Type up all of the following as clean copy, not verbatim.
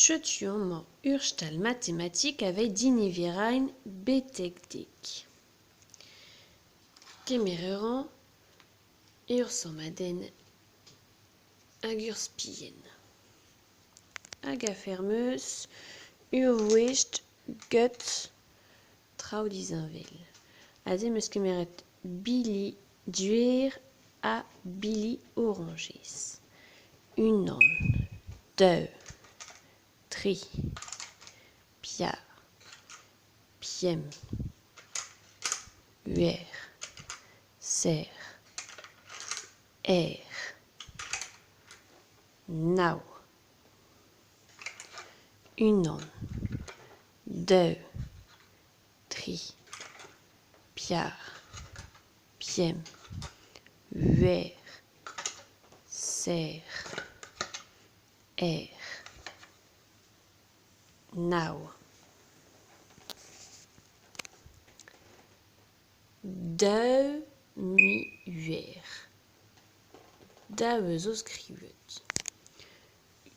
Setu amañ ur stal matematik aveit dineverañ betek dek. Kemer a ran ur sammadenn hag ur spienn. Hag afer 'm eus ur voest get traoù disheñvel. Aze 'm eus kemeret bili gwer ha bili orañjez. Unan, daou, tri, pevar, pemp, c'hwec'h, seizh, eizh, nav. Unan, daou, tri, pevar, pemp, c'hwec'h, seizh, eizh, nav. Daou mui c'hwec'h. Daou a zo skrivet.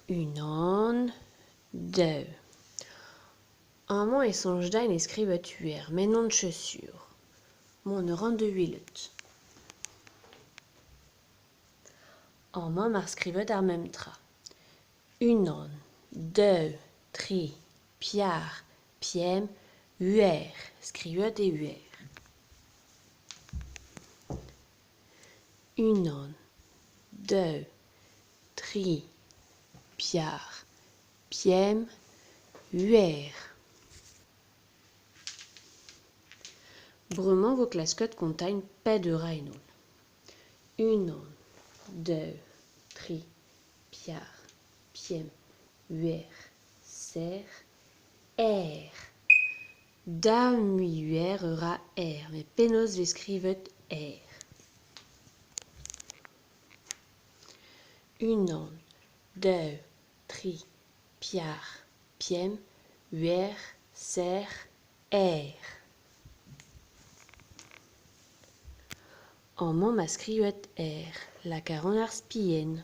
Unan, daou. Amañ e soñj din e skrivet c'hwec'h met n'on ket sur. Mont a ran da welet. Amañ 'ma skrivet ar mem tra. Unan, daou, tri, pevar, pemp, c'hwec'h. Skrivet eo c'hwec'h. Unan, daou, tri, pevar, pemp, c'hwec'h. Bremañ 'vo klasket kontañ pet eur a en holl. Unan, daou, tri, pevar, pemp, c'hwec'h, seizh, eizh. Daou mui c'hwec'h a ra eizh met penaos e vez skrivet eizh ? Unan, daou, tri, pevar, pemp, c'hwec'h, seizh, eizh. Amañ 'ma skrivet eizh. Lak a ran ar spienn.